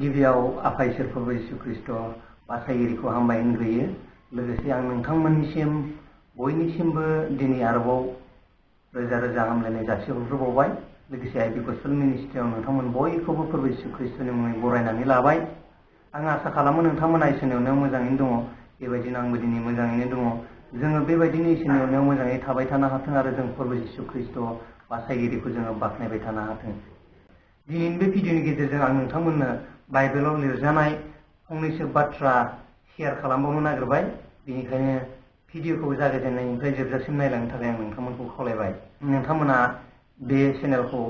गिबियाव आफा इसोर प्रभु यीशु ख्रीष्ट बासायगिरिखौ हामबाय होनग्रोयो। लोगोसे आं नोंथांमोननिसिम बयनिसिमबो दिनै आरोबाव रोजा रोजा हामलायनाय जासिहरग्रोबावबाय। लोगोसे I.B.Gospel मिनिस्ट्रियाव नोंथांमोन बयखौबो प्रभु यीशु ख्रीष्टनि मुङै बरायनानै लाबाय। आं आसा खालामो नोंथांमोना इसोरनि अननायाव मोजाङैनो दङ। बेबायदिनो आंबो दिनै मोजाङैनो दङ। जोङो बेबायदिनो इसोरनि अननायाव मोजाङै थाबाय थानो हाथों आरो जों प्रभु यीशु ख्रीष्ट बासायगिरिखौ जोङो बाख्नायबाय थानो हाथों। दिनैनि बे भिडिअनि गेजेरजों आं नोंथांमोननो बाइबेलाव लिरजानाय फंनैसो बाथ्रा शेयार खालामबावनो नागिरबाय। बेनिखायनो भिडिअखौ जागायजेननायनिफ्राय जोबजासिम नायलांनो थाखाय आं नोंथांमोनखौ खावलायबाय। नोंथांमोना बे चेनेलखौ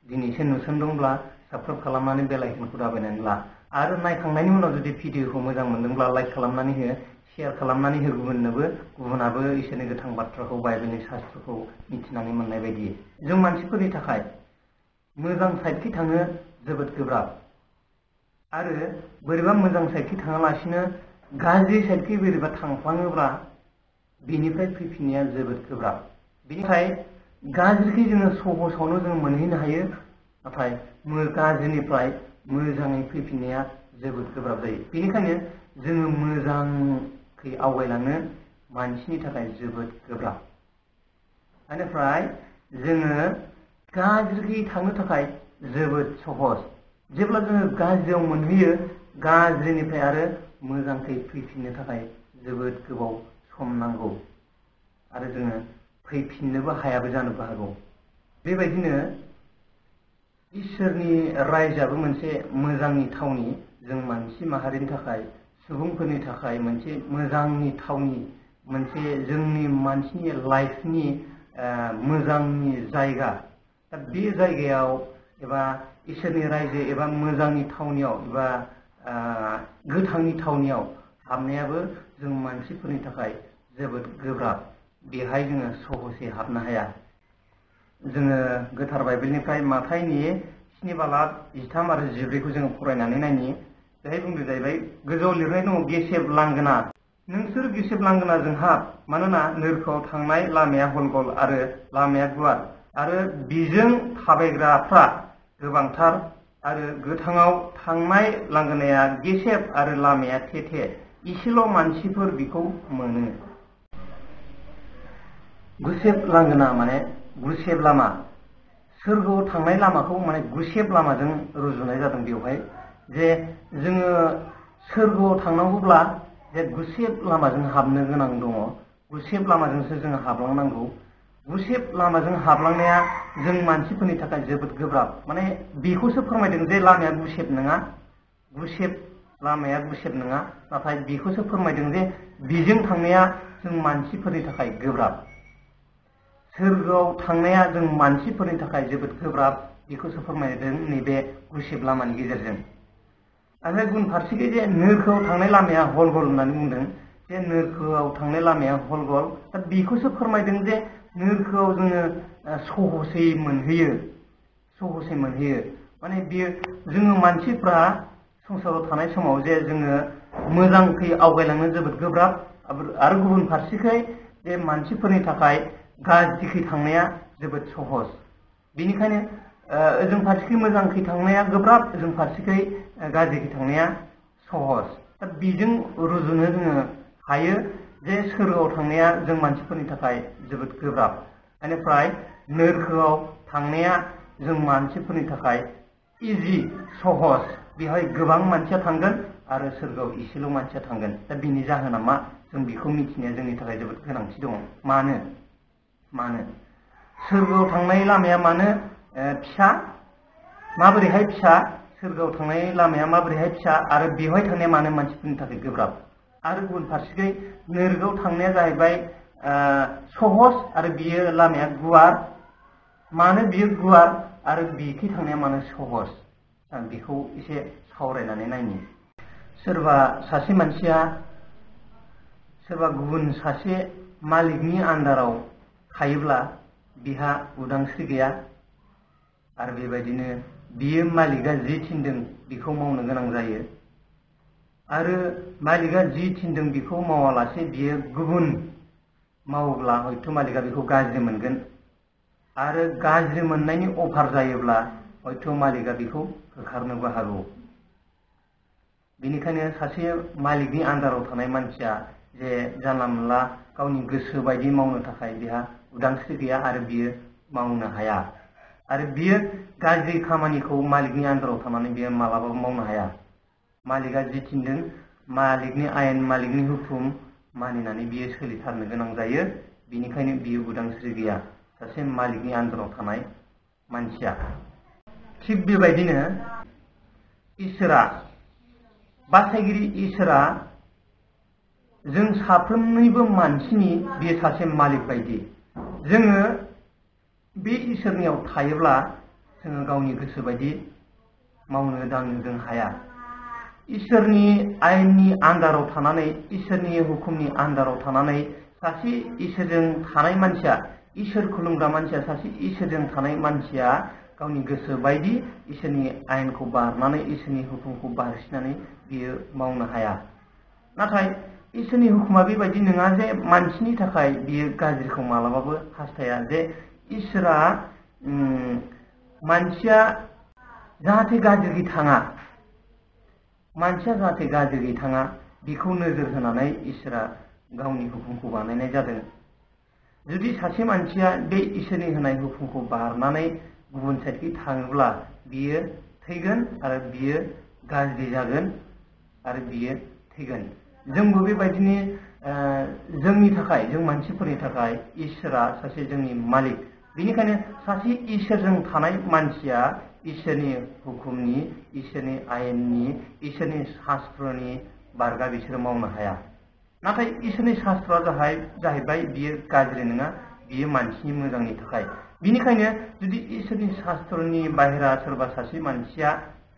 दिनैसो नुसनदोंब्ला साबस्क्राइब खालामनानै बेल आइकनखौ दाबायनानै ला आरो नायखांनायनि उनाव जुदि भिडिअखौ मोजां मोनदोंब्ला लाइक खालामनानै हो, शेयार खालामनानै हो गुबुनाबो इसोरनि गोथां बाथ्राखौ बाइबेलनि शास्त्रखौ मिथिनानै मोननाय बायदि। जों मानसिफोरनि थाखाय मोजां साइडखि थाङो जोबोद गोब्राब आरो बोरैबा मोजां साइडखि थाङालासिनो गाज्रि साइडखि बोरैबा थांफ्लाङोब्ला बेनिफ्राय फैफिननाया जोबोद गोब्राब। बेनिखाय गाज्रिखि जोङो सहसावनो जों मोनहैनो हायो, नाथाय गाज्रिनिफ्राय मोजाङै फैफिननाया जोबोद गोब्राब जायो। बेनिखायनो जोङो मोजांखै आवगायलांनो मानसिनि थाखाय जोबोद गोब्राब। बेनिफ्राय जोङो गाज्रिखै थांनो थाखाय जोबोद सहज। जेब्ला जोङो गाज्रियाव मोनहैयो, गाज्रिनिफ्राय आरो मोजांखै फैफिननो थाखाय जोबोद गोबाव सम नांगौ आरो जोङो फैफिननोबो हायाबो जानोबो हागौ। बेबायदिनो इसोरनि रायजोआबो मोनसे मोजांनि थावनि। जों मानसि माहारिनि थाखाय, सुबुंफोरनि थाखाय मोनसे मोजांनि थावनि, मोनसे जोंनि मानसिनि लाइफनि मोजांनि जायगा। दा बे जायगायाव एबा इसोरनि रायजो एबा मोजांनि थावनियाव एबा गोथांनि थावनियाव हाबनायाबो जों मानसिफोरनि थाखाय जोबोद गोब्राब। बेहाय जोङो सहसै हाबनो हाया। जोङो गोथार बाइबेलनिफ्राय माथाइनि 7:13 आरो 14 जोङो फरायनानै नायनि। बेहाय बुंदों जाहैबाय, गोजौआव लिरनाय दङ, गेसेब लांगोना, नोंसोर गेसेब लांगोनाजों हाब, मानोना नोरखोआव थांनाय लामाया हलगल आरो लामाया गुवार आरो बिजों थाबायग्राफ्रा गोबांथार आरो गोथाङाव थांनाय लांगोनाया गेसेब आरो लामाया थेथे, इसेल' मानसिफोर बिखौ मोनो। गुसेब लांगोना माने गुसेब लामा। सोरगोआव थांनाय लामाखौ माने गुसेब लामाजों रुजुनाय जादों बेवहाय। जे जोङो सोरगोआव थांनांगौब्ला जे गुसेब लामाजों हाबनो गोनां दङ, गुसेब लामाजोंसो जोङो हाबलांनांगौ। गुसेब लामाजों हाबलांनाया जों मानसिफोरनि थाखाय जोबोद गोब्राब। माने बेखौसो फोरमायदों जे लामाया गुसेब नङा, गुसेब लामाया गुसेब नङा, नाथाय बेखौसो फोरमायदों जे बेजों थांनाया जों मानसिफोरनि थाखाय गोब्राब। सोरगोआव थांनाया जों मानसिफोरनि थाखाय जोबोद गोब्राब, बेखौसो फोरमायदों नैबे गुसेब लामानि गेजेरजों। आरो गुबुन फारसेखै जे नोरखोआव थांनाय लामाया हलगल होननानै बुंदों, जे नोरखोआव थांनाय लामाया हलगल। दा बेखौसो फोरमायदों जे नोरखोआव जोङो सहसै मोनहैयो, सहसै मोनहैयो। माने बेयो जोङो मानसिफ्रा संसाराव थानाय समाव जे जोङो मोजांखै आवगायलांनो जोबोद गोब्राब आरो गुबुन फारसेखै जे मानसिफोरनि थाखाय गाज्रिखै थांनाया जोबोद सहस। बेनिखायनो ओजों फारसेखै मोजांखै थांनाया गोब्राब, ओजों फारसेखै गाज्रिखै थांनाया सहस। दा बेजों रुजुनो जोङो हायो जे सोरगोआव थांनाया जों मानसिफोरनि थाखाय जोबोद गोब्राब। बेनिफ्राय नोरखोआव थांनाया जों मानसिफोरनि थाखाय इजि, सहस। बेवहाय गोबां मानसिया थांगोन आरो सोरगोआव इसेल' मानसिया थांगोन। दा बिनि जाहोना मा, जों बेखौ मिथिनाया जोंनि थाखाय जोबोद गोनांथि दङ। मानो सोरगोआव थांनाय लामाया मानो फिसा, माबोरैहाय फिसा, सोरगोआव थांनाय लामाया माबोरैहाय फिसा आरो बेवहाय थांनाया मानो मानसिफोरनि थाखाय गोब्राब। आरो गुबुन फारसेखै नोरगोआव थांनाया जाहैबाय सहस आरो बियो लामाया गुवार। मानो बियो गुवार आरो बेखै थांनाया मानो सहस, आं बेखौ एसे सावरायनानै नायनि। सोरबा सासे मानसिया सोरबा गुबुन सासे मालिकनि आन्दाराव थायोब्ला बिहा उदांस्रि गैया आरो बेबायदिनो बियो मालिकआ जि थिनदों बेखौ मावनो गोनां जायो आरो मालिकआ जि थिनदों बेखौ मावालासे बियो गुबुन मावोब्ला हयथ' मालिकआ बेखौ गाज्रि मोनगोन आरो गाज्रि मोननायनि अफार जायोब्ला हयथ' मालिकआ बेखौ होखारनोबो हागौ। बेनिखायनो सासे मालिकनि आन्दाराव थानाय मानसिया जे जानला मोनला गावनि गोसो बायदि मावनो थाखाय बेहा उदांस्रि गैया आरो बियो मावनो हाया आरो बियो गाज्रि खामानिखौ मालिकनि आन्दाराव थानानै बियो मालाबाबो मावनो हाया। मालिकआ जि थिनदों मालिकनि आयेन मालिकनि हुकुम मानिनानै बियो सोलिथारनो गोनां जायो। बेनिखायनो बियो उदांस्रि गैया सासे मालिकनि आन्दाराव थानाय मानसिया। थिग बेबायदिनो इसोरा बासायगिरि इसोरा जों साफ्रोमनिबो मानसिनि बियो सासे मालिक बायदि। जोङो बे इसोरनियाव थायोब्ला जोङो गावनि गोसो बायदि मावनो दांनो जों हाया। इसोरनि आयेननि आन्दाराव थानानै इसोरनि हुकुमनि आन्दाराव थानानै सासे इसोरजों थानाय मानसिया, इसोर खुलुमग्रा मानसिया, सासे इसोरजों थानाय मानसिया गावनि गोसो बायदि इसोरनि आयेनखौ बारनानै इसोरनि हुकुमखौ बारसिनानै बियो मावनो हाया। नाथाय इसोरनि हुकुमा बेबायदि नङा जे मानसिनि थाखाय बियो गाज्रिखौ मालाबाबो हास्थाया। जे इसोरा मानसिया जाहाथे गाज्रि थाङा, मानसिया जाहाथे गाज्रि थाङा बेखौ नोजोर होनानै इसोरा गावनि हुकुमखौ बानायनाय जादों। जुदि सासे मानसिया बे इसोरनि होनाय हुकुमखौ बारनानै गुबुन साइडखै थाङोब्ला बियो थैगोन आरो बियो गाज्रि जागोन आरो बियो थैगोन। जोंबो बेबायदिनो जोंनि थाखाय, जों मानसिफोरनि थाखाय इसोरा सासे जोंनि मालिक। बेनिखायनो सासे इसोरजों थानाय मानसिया इसोरनि हुकुमनि, इसोरनि आयेननि, इसोरनि शास्त्रनि बारगा बिसोरो मावनो हाया। नाथाय इसोरनि शास्त्रआ जाहैबाय बियो गाज्रि नङा, बियो मानसिनि मोजांनि थाखाय। बेनिखायनो जुदि इसोरनि शास्त्रनि बाहेरा सोरबा सासे मानसिया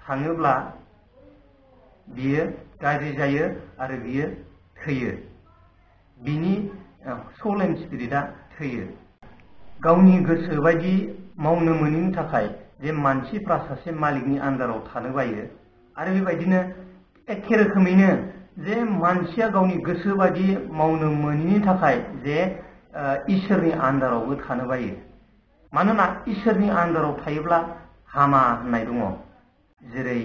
थाङोब्ला बियो गाज्रि जायो आरो बियो थैयो। बिनि सोल एन्ड स्पिरिटआ थैयो। गावनि गोसो बायदि मावनो मोनैनि थाखाय जे मानसिफ्रा सासे मालिकनि आन्दाराव थानो बायो आरो बेबायदिनो एखे रोखोमैनो जे मानसिया गावनि गोसो बायदि मावनो मोनैनि थाखाय जे इसोरनि आन्दारावबो थानो बायो। मानोना इसोरनि आन्दाराव थायोब्ला हामा होननाय दङ। जेरै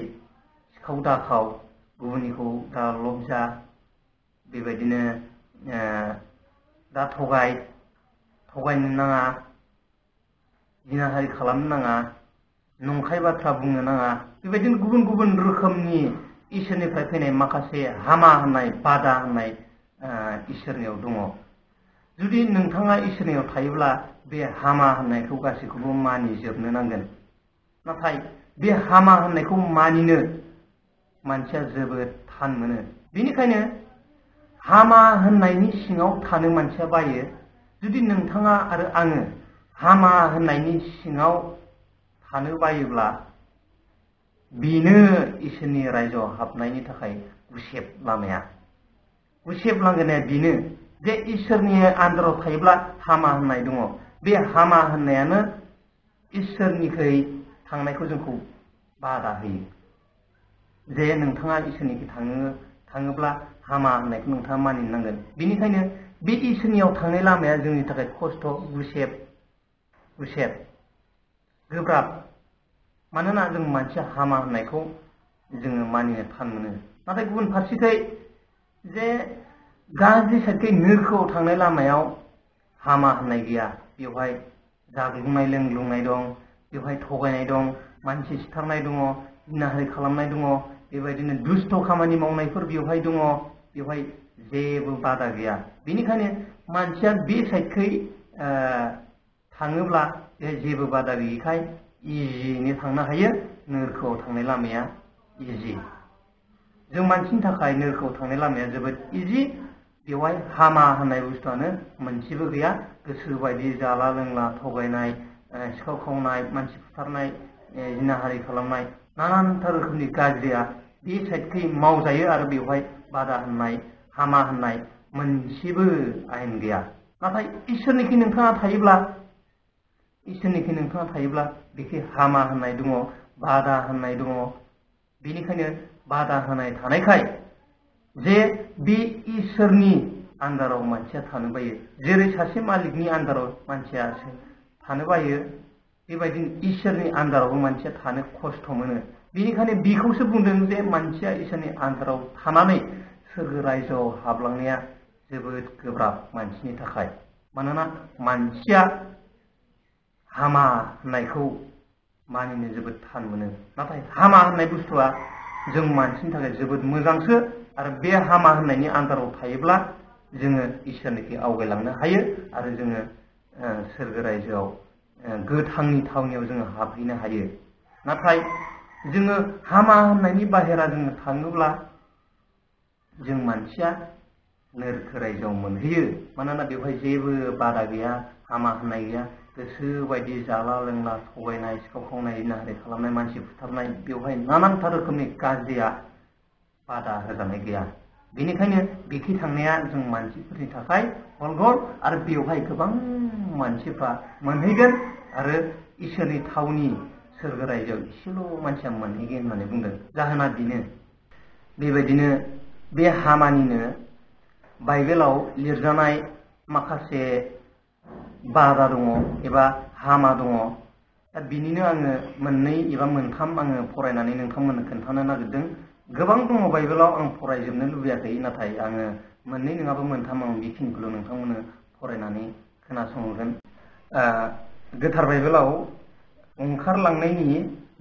सिखाव दाखाव, गुबुननिखौ दा लबजा, बेबायदिनो दा थगायनो नाङा, जिनाहारि खालामनो नाङा, नंखाय बाथ्रा बुंनो नाङा। बेबायदिनो गुबुन गुबुन रोखोमनि इसोरनिफ्राय फैनाय माखासे हामा होननाय, बादा होननाय इसोरनियाव दङ। जुदि नोंथाङा इसोरनियाव थायोब्ला बे हामा होननायखौ गासैखौबो मानिजोबनो नांगोन। नाथाय बे हामा होननायखौ मानिनो मानसिया जोबोद थान मोनो। बेनिखायनो हामा होननायनि सिङाव थानो मानसिया बायो। जुदि नोंथाङा आरो आङो हामा होननायनि सिङाव थानो बायोब्ला बेनो इसोरनि रायजोआव हाबनायनि थाखाय गुसेब लामाया। गुसेब लांगोनाया बेनो जे इसोरनि आन्दाराव थायोब्ला हामा होननाय दङ। बे हामा होननायानो इसोरनिखै थांनायखौ जोंखौ बादा होयो। जे नोंथाङा इसोरनिखै थाङोब्ला हामा होननायखौ नोंथाङा मानिनो नांगोन। बेनिखायनो बे इसोरनियाव थांनाय लामाया जोंनि थाखाय खस्थ', गुसेब, गोब्राब। मानोना जों मानसिया हामा होननायखौ जोङो मानिनो थान मोनो। नाथाय गुबुन फारसेखै जे गाज्रि साइडखै नोरखोआव थांनाय लामायाव हामा होननाय गैया। बेवहाय जाग्लुंनाय लोंग्लुंनाय दं, बेवहाय थगायनाय दं, मानसि सिथारनाय दङ, जिनाहारि खालामनाय दङ, बेबायदिनो दुस्थ' खामानि मावनायफोर बेवहाय दङ। बेवहाय जेबो बादा गैया। बेनिखायनो मानसिया बे साइडखै थाङोब्ला बेहाय जेबो बादा गैयैखाय इजियैनो थांनो हायो। नोरखोआव थांनाय लामाया इजि। जों मानसिनि थाखाय नोरखोआव थांनाय लामाया जोबोद इजि। बेवहाय हामा होननाय बुस्थुआनो मोनसेबो गैया। गोसो बायदि जाला लोंला, थगायनाय, सिखाव खावनाय, मानसि बुथारनाय, जिनाहारि खालामनाय, नानानथा रोखोमनि गाज्रिया बे साइडखै मावजायो आरो बेवहाय बादा होननाय, हामा होननाय मोनसेबो आयेन गैया। नाथाय इसोरनिखै नोंथाङा थायोब्ला बेखै हामा होननाय दङ, बादा होननाय दङ। बेनिखायनो बादा होनाय थानायखाय जे बे इसोरनि आन्दाराव मानसिया थानो बायो। जेरै सासे मालिकनि आन्दाराव मानसिया थानो बायो, बेबायदिनो इसोरनि आन्दारावबो मानसिया थानो खस्थ' मोनो। बेनिखायनो बेखौसो बुंदों जे मानसिया इसोरनि आन्दाराव थानानै सोरगो रायजोआव हाबलांनाया जोबोद गोब्राब मानसिनि थाखाय। मानोना मानसिया हामा होननायखौ मानिनो जोबोद थान मोनो। नाथाय हामा होननाय बुस्थुआ जों मानसिनि थाखाय जोबोद मोजांसो। आरो बे हामा होननायनि आन्दाराव थायोब्ला जोङो इसोरनिखै आवगायलांनो हायो आरो जोङो सोरगो रायजोआव गोथांनि थावनियाव जोङो हाबहैनो हायो। नाथाय जोङो हामा होननायनि बाहेरा जोङो थाङोब्ला जों मानसिया नोरखो रायजोआव मोनहैयो। मानोना बेवहाय जेबो बादा गैया, हामा होननाय गैया। गोसो बायदि जाला लोंला थगायनाय, सिखाव खावनाय, नाहारि खालामनाय, मानसि बुथारनाय, बेवहाय नानानथा रोखोमनि गाज्रिया बादा होजानाय गैया। बेनिखायनो बेखि थांनाया जों मानसिफोरनि थाखाय हलगल आरो बेवहाय गोबां मानसिफ्रा मोनहैगोन आरो इसोरनि थावनि सोरगो रायजोआव एसेल' मानसिया मोनहैगोन होननानै बुंदों। जाहोना बेनो। बेबायदिनो बे हामानिनो बाइबेलाव लिरजानाय माखासे बादा दङ एबा हामा दङ। दा बिनिनो आङो मोननै एबा मोनथाम आङो फरायनानै नोंथांमोननो खोन्थानो नागिरदों। गोबां दङ बाइबेलाव, आं फरायजोबनो लुबैयाखै। नाथाय आङो मोननै नङाबा मोनथाम आं बेखिनिखौल' नोंथांमोननो फरायनानै खोनासंहोगोन। गोथार बाइबेलाव ओंखारलांनायनि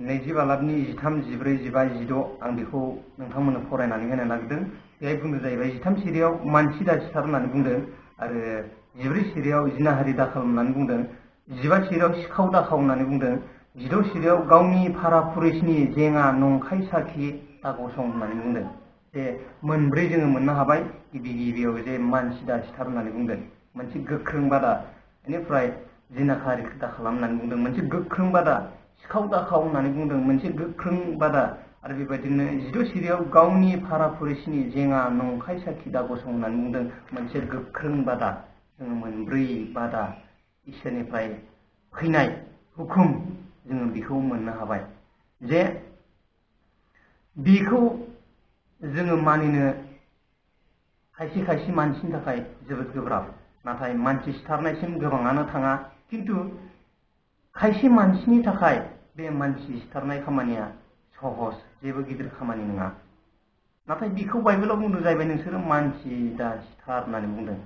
20 बालाबनि 13, 14, 15, 16 आं बेखौ नोंथांमोननो फरायनानै होनो नागिरदों। बेहाय बुंदों जाहैबाय 13 सिरियाव मानसि दा सिथार होननानै बुंदों आरो 14 सिरियाव जिनाहारि दा खालाम होननानै बुंदों, 15 सिरियाव सिखाव दा खाव होननानै बुंदों, 16 सिरियाव गावनि फारा फुरिसनि जेङा नंखाय साखि दा गसं होननानै बुंदों। जे मोनब्रै जोङो मोननो हाबाय। गिबियाव जे मानसि दा सिथार होननानै बुंदों, मोनसे गोख्रों बादा। बेनिफ्राय जिनाहारि दा खालाम होननानै बुंदों, मोनसे गोख्रों बादा। सिखाव दा खाव होननानै बुंदों, मोनसे गोख्रों बादा। आरो बेबायदिनो 16 सिरियाव गावनि फारा फुरिसनि जेङा नंखाय साखि दा गसं होननानै बुंदों, मोनसे गोख्रों बादा। जोङो मोनब्रै बादा इसोरनिफ्राय फैनाय हुकुम जोङो बेखौ मोननो हाबाय। जे बेखौ जोङो मानिनो खायसे खायसे मानसिनि थाखाय जोबोद गोब्राब। नाथाय मानसि सिथारनायसिम गोबाङानो थाङा। खिन्थु खायसे मानसिनि थाखाय बे मानसि सिथारनाय खामानिया सहज, जेबो गिदिर खामानि नङा। नाथाय बेखौ बाइबेलाव बुंदों जाहैबाय नोंसोरो मानसि दा सिथार होननानै बुंदों,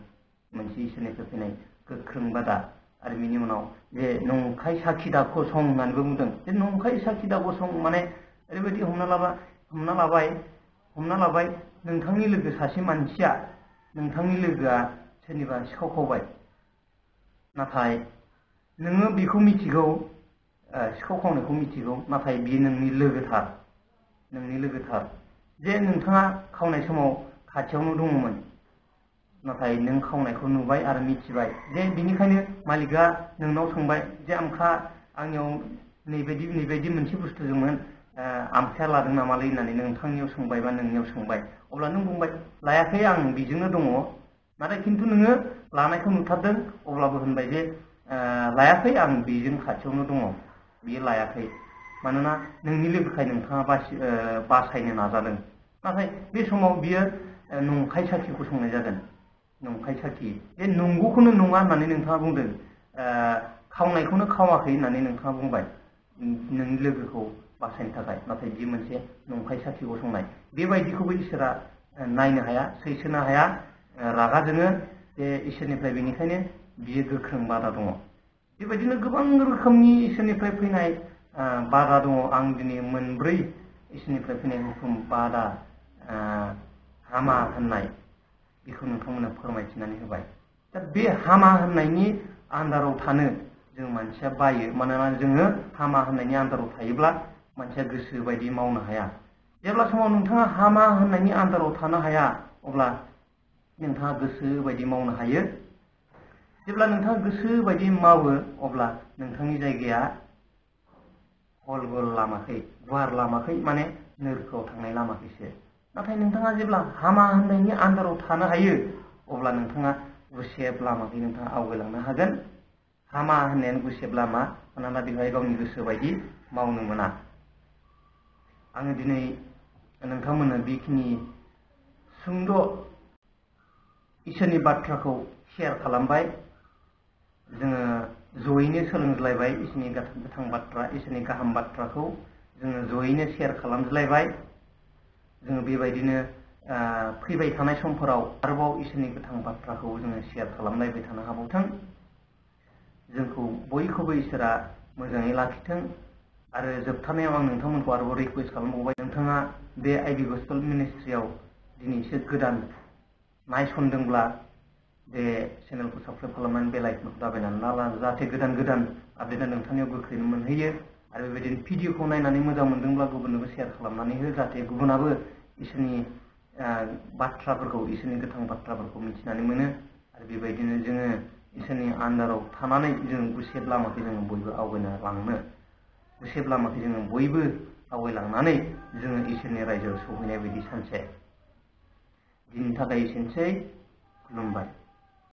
मोनसे इसोरनिफ्राय फैनाय गोख्रों बादा। आरो बिनि उनाव जे नंखाय साखि दा गसं होननानैबो बुंदों। जे नंखाय साखि दा गसं माने ओरैबायदि हमना लाबाय नोंथांनि लोगो सासे मानसिया, नोंथांनि लोगोआ सोरनिबा सिखाव खावबाय। नाथाय नोङो बेखौ मिथिगौ, सिखाव खावनायखौ मिथिगौ, नाथाय बियो नोंनि लोगोथार। जे नोंथाङा खावनाय समाव खाथियावनो दङमोन, नाथाय नों खावनायखौ नुबाय आरो मिथिबाय। जे बिनिखायनो मालिकआ नोंनाव सोंबाय जे आंनियाव नैबायदि मोनसे बुस्थु दंमोन, आमखाया लादों नामालै होननानै नोंथांनियाव सोंबाय बा नोंनियाव सोंबाय। अब्ला नों बुंबाय लायाखै, आं बेजोंनो दङ। नाथाय खिन्थु नोङो लानायखौ नुथारदों। अब्लाबो होनबाय जे लायाखै, आं बेजों खाथियावनो दङ। बियो लायाखै, मानोना नोंनि लोगोखाय नोंथाङा बासायनो नाजादों। नाथाय बे समाव बियो नंखाय साखि गसंनाय जागोन। नंखाय साखि, बे नंगौखौनो नङा होननानै नोंथाङा बुंदों, खावनायखौनो खावाखै होननानै नोंथाङा बुंबाय नोंनि लोगोखौ बासायनो थाखाय। नाथाय बियो मोनसे नंखाय साखि गसंनाय। बेबायदिखौबो इसोरा नायनो हाया, सैसोनो हाया, रागा जोङो। जे इसोरनिफ्राय बेनिखायनो बियो गोख्रों बादा दङ। बेबायदिनो गोबां रोखोमनि इसोरनिफ्राय फैनाय बादा दङ। आं दिनै मोनब्रै इसोरनिफ्राय फैनाय हुकुम, बादा, हामा होननाय, बेखौ नोंथांमोननो फोरमायथिनानै होबाय। दा बे हामा होननायनि आन्दाराव थानो जों मानसिया बायो। मानोना जोङो हामा होननायनि आन्दाराव थायोब्ला मानसिया गोसो बायदि मावनो हाया। जेब्ला समाव नोंथाङा हामा होननायनि आन्दाराव थानो हाया, अब्ला नोंथाङा गोसो बायदि मावनो हायो। जेब्ला नोंथाङा गोसो बायदि मावो, अब्ला नोंथांनि जायगाया गल लामाखै, गुवार लामाखै, माने नोरखोआव थांनाय लामाखैसो। नाथाय नोंथाङा जेब्ला हामा होननायनि आन्दाराव थानो हायो, अब्ला नोंथाङा गुसेब लामाखै नोंथाङा आवगायलांनो हागोन। हामा होननायानो गुसेब लामा, मानोना बेवहाय गावनि गोसो बायदि मावनो मोना। आङो दिनै नोंथांमोननो बेखिनि सुंद' इसोरनि बाथ्राखौ शेयार खालामबाय। जोङो जयैनो सोलोंज्लायबाय इसोरनि गोथां बाथ्रा, इसोरनि गाहाम बाथ्राखौ जोङो जयैनो शेयार खालामज्लायबाय। जोङो बेबायदिनो फैबाय थानाय समफोराव आरोबाव इसोरनि गोथां बाथ्राखौ जोङो शेयार खालामलायबाय थानो हाबावथों। जोंखौ बयखौबो इसोरा मोजाङै लाखिथों। आरो जोबथारनायाव आं नोंथांमोनखौ आरोबाव रिकुवेस्ट खालामबावबाय, नोंथाङा बे I.B. Gospel मिनिस्ट्रियाव दिनैसो गोदान नायसनदोंब्ला बे चेनेलखौ साबस्क्राइब खालामनानै बेल आइकनखौ दाबायनानै ला, जाहाथे गोदान गोदान आपडेटआ नोंथांनियाव गोख्रैनो मोनहैयो। आरो बेबायदिनो भिडिअखौ नायनानै मोजां मोनदोंब्ला गुबुननोबो शेयार खालामनानै हो, जाहाथे गुबुनाबो इसोरनि बाथ्राफोरखौ, इसोरनि गोथां बाथ्राफोरखौ मिथिनानै मोनो। आरो बेबायदिनो जोङो इसोरनि आन्दाराव थानानै जों गुसेब लामाखौ जोङो बयबो आवगायना लांनो, गुसेब लामाखौ जोङो बयबो आवगायलांनानै जोङो इसोरनि रायजोआव सौहैनाय बायदि सानसे। दिनैनि थाखाय एसेनोसै। खुलुमबाय।